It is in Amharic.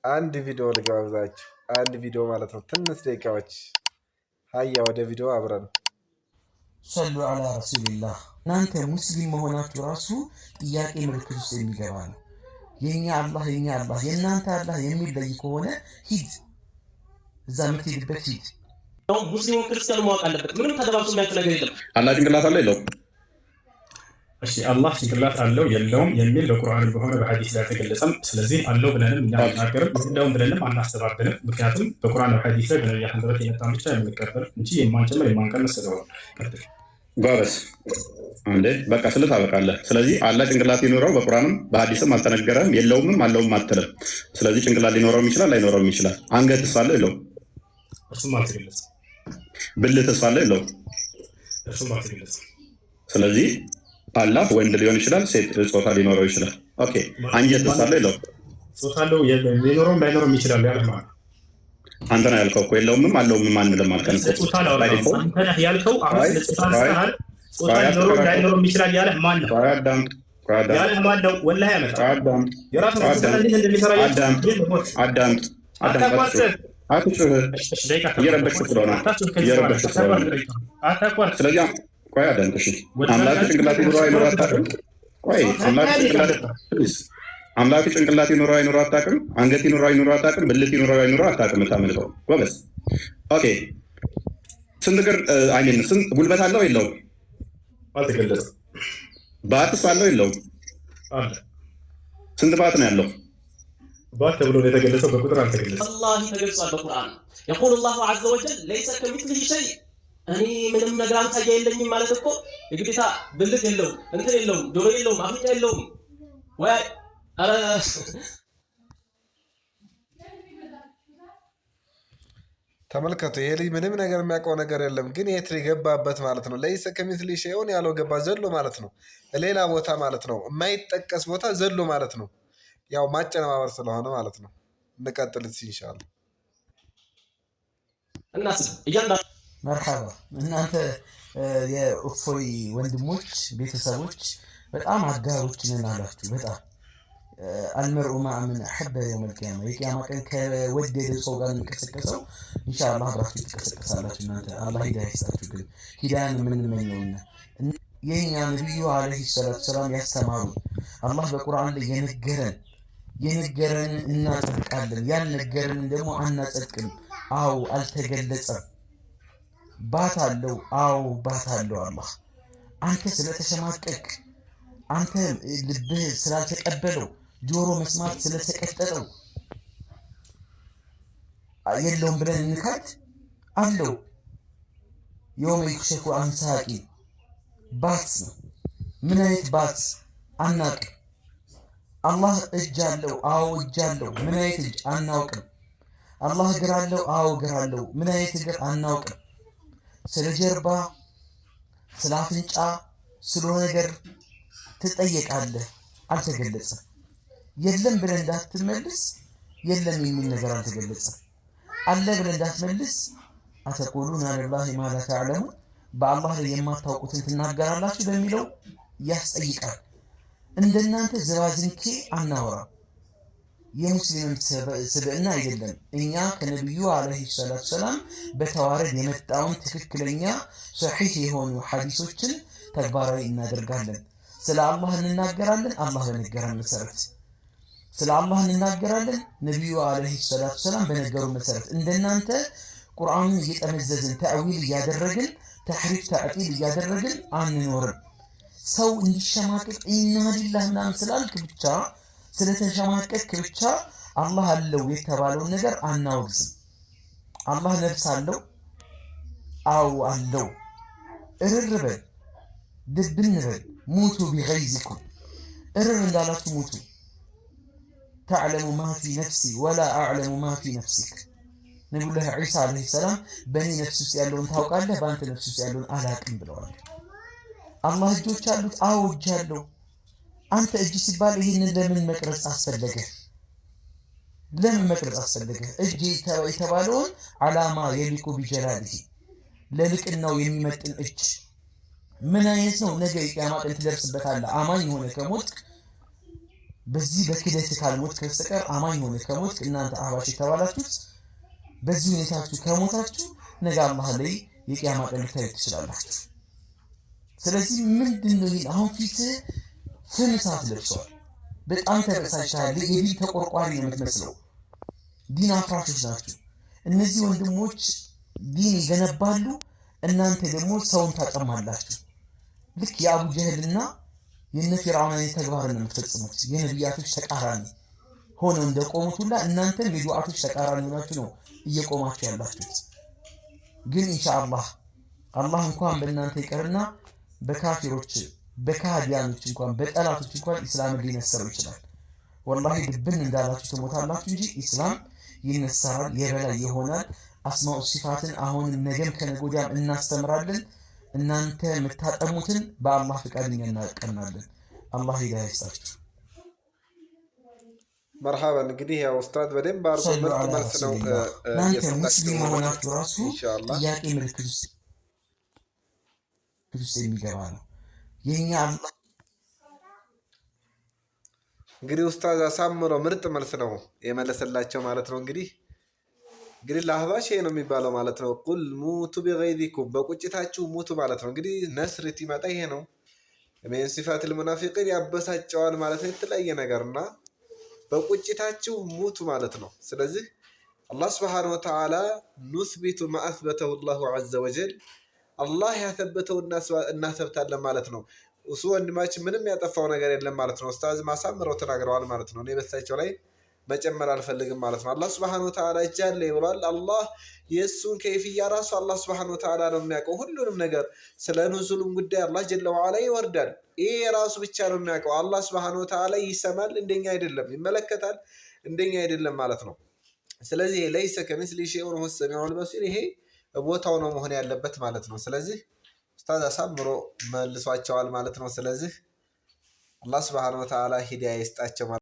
አንድ ቪዲዮ ልጋብዛችሁ። አንድ ቪዲዮ ማለት ነው፣ ትንሽ ደቂቃዎች። ሀያ ወደ ቪዲዮ አብረን። صلوا على رسول الله። እናንተ ሙስሊም መሆናችሁ ራሱ ጥያቄ ምልክት ውስጥ የሚገባ ነው። የኛ አላህ የኛ አላህ የእናንተ አላህ የሚለይ ከሆነ ሂድ፣ እዛ የምትሄድበት ሂድ። ሙስሊሙ ክርስቲያኑ ማወቅ አለበት። ምንም ተደባብሶ የሚያልፍ ነገር የለም። አላህ ጭንቅላት አለው የለውም? እሺ፣ አላህ ጭንቅላት አለው የለውም የሚል በቁርአን በሆነ በሐዲስ ላይ አልተገለጸም። ስለዚህ አለው ብለንም እኛ አንናገርም፣ የለውም ብለንም አናስተባብልም። ምክንያቱም በቁርአን በሐዲስ ላይ በነቢያት አንደበት የመጣን ብቻ የምንቀበል እንጂ የማንጨምር የማንቀንስ ስለሆነ። ቀጥል። ጎበዝ እንዴ፣ በቃ ስለ ታበቃለህ። ስለዚህ አላህ ጭንቅላት ይኖረው በቁርአንም በሐዲስም አልተነገረም፣ የለውምም አለውም አትልም። ስለዚህ ጭንቅላት ሊኖረውም ይችላል ላይኖረውም ይችላል። አንገትስ አለው የለውም? እርሱም አልተገለጸም። ብልትስ አለው የለውም? እርሱም አልተገለጸም። ስለዚህ አላህ ወንድ ሊሆን ይችላል፣ ሴት ጾታ ሊኖረው ይችላል። Okay፣ አንጀትስ አለው የለውም? ጾታ አለው ሊኖረውም ላይኖረውም ይችላል ያለህ ማለት ነው። አንተ ነው ያልከው እኮ፣ የለውምም አለውምም አንልም አልከን እኮ። ጾታ አላወራህም። አንተ ነህ ያልከው። አሁን ስለ ጾታ አንስተሃል። ጾታ ሊኖረውም ላይኖረውም ይችላል ያለህ ማን ነው? አዳምጥ፣ አዳምጥ፣ ያለህ ማን ነው? ወላሂ ያመጣው አዳምጥ፣ የራሱን ፍልስፍና እንዴት እንደሚሰራ አዳምጥ፣ አዳምጥ፣ አዳምጥ። አትጩህ፣ እየረበሽክ ስለሆነ እየረበሽክ ስለሆነ። ስለዚህ ቆይ አዳምጥ። እሺ፣ አምላክ ጭንቅላት ይኑረው አይኑረው አታውቅም። ቆይ፣ አምላክ ጭንቅላት please፣ አምላክ ጭንቅላት ይኑረው አይኑረው አታውቅም። አንገት ይኑረው አይኑረው አታውቅም። ብልት ይኑረው አይኑረው አታውቅም። የምታመልከው ጎበዝ። Okay፣ ስንት እግር፣ I mean ስንት ጉልበት አለው የለውም? አልተገለጸም። ባትስ አለው የለውም? አለ። ስንት ባት ነው ያለው? ባት ተብሎ ነው የተገለጸው፣ በቁጥር አልተገለጸም። ወላሂ ተገልጿል በቁርአን። يقول الله عز وجل ليس كمثله شيء። እኔ ምንም ነገር አምሳያ የለኝም ማለት እኮ የግዴታ ብልት የለውም፣ እንትን የለውም፣ ጆሮ የለውም፣ አፍንጫ የለውም ወይ ኧረ። ተመልከቱ፣ ይሄ ልጅ ምንም ነገር የሚያውቀው ነገር የለም፣ ግን የት የገባበት ማለት ነው። ليس كمثله شيء ያለው ገባ ዘሎ ማለት ነው። ሌላ ቦታ ማለት ነው። የማይጠቀስ ቦታ ዘሎ ማለት ነው። ያው ማጨነባበር ስለሆነ ማለት ነው። እንቀጥል እስኪ ኢንሻአላህ። እናስብ እያንዳንዱ መርሐባ፣ እናንተ የእፎይ ወንድሞች ቤተሰቦች በጣም አጋሮች ነን አላችሁ። በጣም المرء مع من أحب يوم القيامة፣ የቅያማ ቀን ከወደደ ሰው ጋር የሚቀሰቀሰው። ኢንሻአላህ አብራችሁ ትቀሰቀሳላችሁ። እናንተ አላህ ሂዳያ ይስጣችሁ። ግን ሂዳያን የምንመኘውና የኛ ነቢዩ ዓለይሂ ሰላቱ ሰላም ያስተማሩ፣ አላህ በቁርአን ላይ የነገረን እናጸድቃለን፣ ያልነገረንን ደግሞ አናጸድቅም። አዎ አልተገለጸም። ባት አለው። አዎ ባት አለው አላህ። አንተ ስለተሸማቀቅ፣ አንተ ልብህ ስላልተቀበለው፣ ጆሮ መስማት ስለተቀጠጠው የለውም ብለን እንካድ? አለው። يوم يكشف عن ساق ባት ነው። ምን አይነት ባት አናቅም። አላህ እጅ አለው። አዎ እጅ አለው። ምን አይነት እጅ አናውቅም። አላህ እግር አለው። አዎ እግር አለው። ምን አይነት እግር አናውቅም። ስለ ጀርባ፣ ስለ አፍንጫ፣ ስለሆነ ነገር ትጠየቃለህ። አልተገለጸም። የለም ብለህ እንዳትመልስ የለም የሚል ነገር አልተገለጸም። አለ ብለህ እንዳትመልስ أتقولون على الله ما لا تعلمون፣ በአላህ ላይ የማታውቁትን ትናገራላችሁ በሚለው ያስጠይቃል። እንደናንተ ዝባዝንኬ አናወራም። የሙስሊምም ስብዕና አይደለም። እኛ ከነቢዩ ዓለይሂ ሰላቱ ሰላም በተዋረድ የመጣውን ትክክለኛ ሰሒህ የሆኑ ሐዲሶችን ተግባራዊ እናደርጋለን። ስለ አላህ እንናገራለን፣ አላህ በነገረን መሰረት። ስለ አላህ እንናገራለን፣ ነቢዩ ዓለይሂ ሰላቱ ሰላም በነገሩ መሰረት። እንደናንተ ቁርአኑን እየጠመዘዝን፣ ተእዊል እያደረግን፣ ተሕሪፍ ተዕጢል እያደረግን አንኖርም። ሰው እንዲሸማቀቅ ኢና ሊላህ ምናምን ስላልክ ብቻ፣ ስለተሸማቀቅክ ብቻ አላህ አለው የተባለውን ነገር አናወግዝም። አላህ ነፍስ አለው፣ አዎ አለው። እርር በል፣ ድብን በል፣ موتوا بغيظكم፣ እርር እንዳላችሁ ሙቱ። تعلم ما في نفسي ولا أعلم ما في نفسك። ነቢዩላህ ዒሳ ዓለይሂ ሰላም በእኔ ነፍስ ውስጥ ያለውን ታውቃለህ፣ በአንተ ነፍስ ውስጥ ያለውን አላቅም ብለዋል። አላህ እጆች አሉት? አዎ እጅ አለው። አንተ እጅ ሲባል ይህንን ለምን መቅረጽ አስፈለገ? ለምን መቅረጽ አስፈለገ? እጅ የተባለውን على ما يليق بجلاله፣ ለልቅናው የሚመጥን እጅ ምን አይነት ነው? ነገ የቅያማ ቀን ትደርስበታለህ። አማኝ የሆነ ከሞት በዚህ በክደት ካልሞት በስተቀር አማኝ ሆነ ከሞት እናንተ አህባሽ የተባላችሁት በዚህ ሁኔታችሁ ከሞታችሁ ነገ አላህ ላይ የቅያማ ቀን ልታዩ ትችላላችሁ። ስለዚህ ምንድን ነው ይሄን አሁን ፊትህ ፍም እሳት ለብሷል። በጣም ተበሳጭተሃል። የዲን ተቆርቋሪ ነው የምትመስለው። ዲን አፍራሾች ናችሁ። እነዚህ ወንድሞች ዲን ይገነባሉ፣ እናንተ ደግሞ ሰውን ታጠማላችሁ። ልክ የአቡ ጀህልና የነ ፊርዓውን አይነት ተግባር ነው የምትፈጽሙት። የነቢያቶች ተቃራኒ ሆነው እንደቆሙት ሁላ እናንተም የዱዓቶች ተቃራኒ ሆናችሁ ነው እየቆማችሁ ያላችሁት። ግን ኢንሻአላህ አላህ እንኳን በእናንተ ይቀርና በካፊሮች በካህዲያኖች እንኳን በጠላቶች እንኳን ኢስላምን ሊነሰረው ይችላል። ወላሂ ድብን እንዳላችሁ ትሞታላችሁ እንጂ ኢስላም ይነሰራል፣ የበላይ ይሆናል። አስማኡ ሲፋትን አሁንም ነገም ከነገ ወዲያም እናስተምራለን። እናንተ የምታጠሙትን በአላህ ፍቃድ እኛ እናቀናለን። አላህ ሂዳያ ይስጣችሁ። መርሃበን። እንግዲህ ያው ኡስታዝ በደንብ አድርጎ ሰሉ ምርጥ አላ መልስ ነው ረሱሊላህ። እናንተ እየሰጣቸው ሙስሊም ማለት ነው። መሆናችሁ ራሱ ኢንሻአላህ ጥያቄ ምልክት ውስጥ የሚገባ ነው። የኛ አላህ እንግዲህ ኡስታዝ አሳምሮ ምርጥ መልስ ነው የመለሰላቸው ማለት ነው። እንግዲህ ለአህባሽ ይሄ ነው የሚባለው ማለት ነው። ቁል ሙቱ ቢገይዚኩም በቁጭታችሁ ሙቱ ማለት ነው። እንግዲህ ነስር ሲመጣ ይሄ ነው ሚን ሲፋቲል ሙናፊቂን ያበሳጨዋል ማለት ነው። የተለያየ ነገር እና በቁጭታችሁ ሙቱ ማለት ነው። ስለዚህ አላህ ስብሐነሁ ወተዓላ ኑስቢቱ ማ አስበተሁ ላሁ ዐዘ ወጀል አላህ ያሰበተው እናሰብታለን ማለት ነው። እሱ ወንድማችን ምንም ያጠፋው ነገር የለም ማለት ነው። ኡስታዝ ማሳምረው ተናግረዋል ማለት ነው። እኔ በሳቸው ላይ መጨመር አልፈልግም ማለት ነው። አላህ ስብሐነሁ ወተዓላ እጅ አለ ብሏል። አላህ የእሱን ከይፍያ ራሱ አላህ ስብሐነሁ ወተዓላ ነው የሚያውቀው ሁሉንም ነገር። ስለ ኑዙሉም ጉዳይ አላህ ጀለ ወዓላ ይወርዳል። ይሄ የራሱ ብቻ ነው የሚያውቀው። አላህ ስብሐነሁ ወተዓላ ይሰማል፣ እንደኛ አይደለም። ይመለከታል፣ እንደኛ አይደለም ማለት ነው። ስለዚህ ለይሰ ከሚስሊ ሸይኡን ወሁወ ሰሚዑል በሲር ይሄ ቦታው ነው መሆን ያለበት ማለት ነው። ስለዚህ ኡስታዝ አሳምሮ መልሷቸዋል ማለት ነው። ስለዚህ አላህ ስብሐነሁ ወተዓላ ሂዳያ ይስጣቸው ማለት